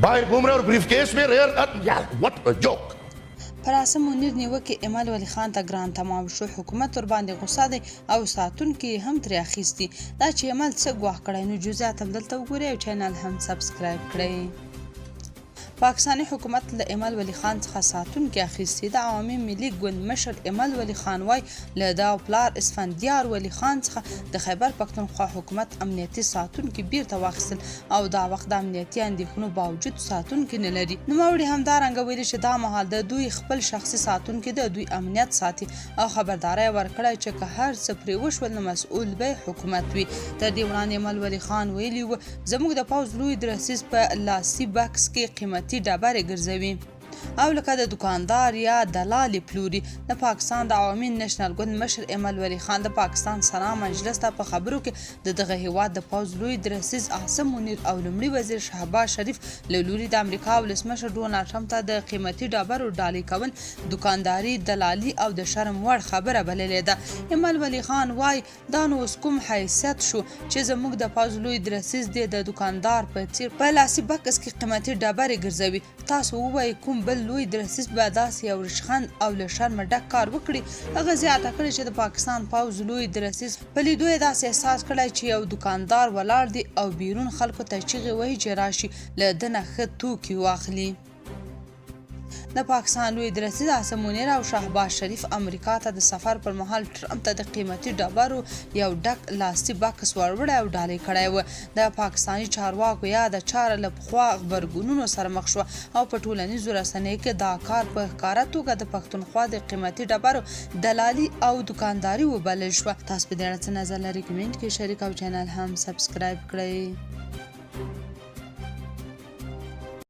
बाहर घूम रहे और ब्रीफकेस में रेयर, यार what a joke. پر عاصم منیر نیوکې ایمل ولي خان ته ګران تمام شو، حکومت ورباندې غوسه دی او ساتونکي یې هم ترې اخیستي. دا چې ایمل څه ګواښ کړی نو جزئیات هم دلته وګورئ او چینل هم سبسکرایب کړئ. پاکستاني حکومت له ایمل ولي خان څخه ساتونکي اخیستي. د عوامي ملي ګوند مشر ایمل ولي خان وايي، له ده او پلار اسفندیار ولي خان څخه د خیبر پښتونخوا حکومت امنیتي ساتونکي بیرته واخیستل او دا وخت د امنیتي اندېښنو باوجود ساتونکي نه لري. نوموړي همدارنګه ویلي چې دا مهال د دوی خپل شخصي ساتونکي د دوی امنیت ساتي او خبرداری یې ورکړی چې که هر څه پرې وشول نو مسؤل به حکومت وي. تر دې وړاندې ایمل ولي خان ویلي و، زموږ د پوځ لوی درسیز په لاسي بکس کې قیمتي ډبرې ګرځوي او لکه د دوکاندار یا دلال یې پلوري. د پاکستان د عوامي نشنل ګوند مشر ایمل ولي خان د پاکستان سنا مجلس ته په خبرو کې د دغه هیواد د پوځ لوی درسیز عاصم منیر او لومړي وزیر شهباز شریف له لوري د امریکا ولسمشر ډونالډ ټرمپ ته د قیمتي ډبرو ډالۍ کول دوکانداري، دلالي او د شرم وړ خبره بللې ده. ایمل ولي خان وايي، دا نو اوس کوم حیثیت شو چې زموږ د پوځ لوی درسیز دې د دوکاندار په څیر په لاسي بکس کې قیمتي ډبرې ګرځوي؟ تاسو ووایئ کوم بل لوی درسیز به داسې یو رشخند او له شرمه ډک کار وکړي؟ هغه زیاته کړې چې د پاکستان پوځ لوی درسیز په لیدو یې داسې احساس کړی چې یو دوکاندار ولاړ دی او بیرون خلکو ته چیغې وهي چې راشي له ده نه ښه توکي واخلي. د پاکستان لوی درستیز عاصم منیر او شهباز شریف امریکا ته د سفر پر مهال ټرمپ ته د قیمتي ډبرو یو ډک لاسي بکس وروړی او ډالۍ کړی و. د پاکستاني چارواکو یاده چاره له پخوا غبرګونونو سره مخ شوه او په ټولنیزو رسنیو کې دا کار په ښکاره توګه د پښتونخوا د قیمتي ډبرو دلالي او دوکانداري وبلل شوه. تاسو په دې اړه څه نظر لرئ کمنټ کې شریک او چینل هم سبسکرایب کړئ.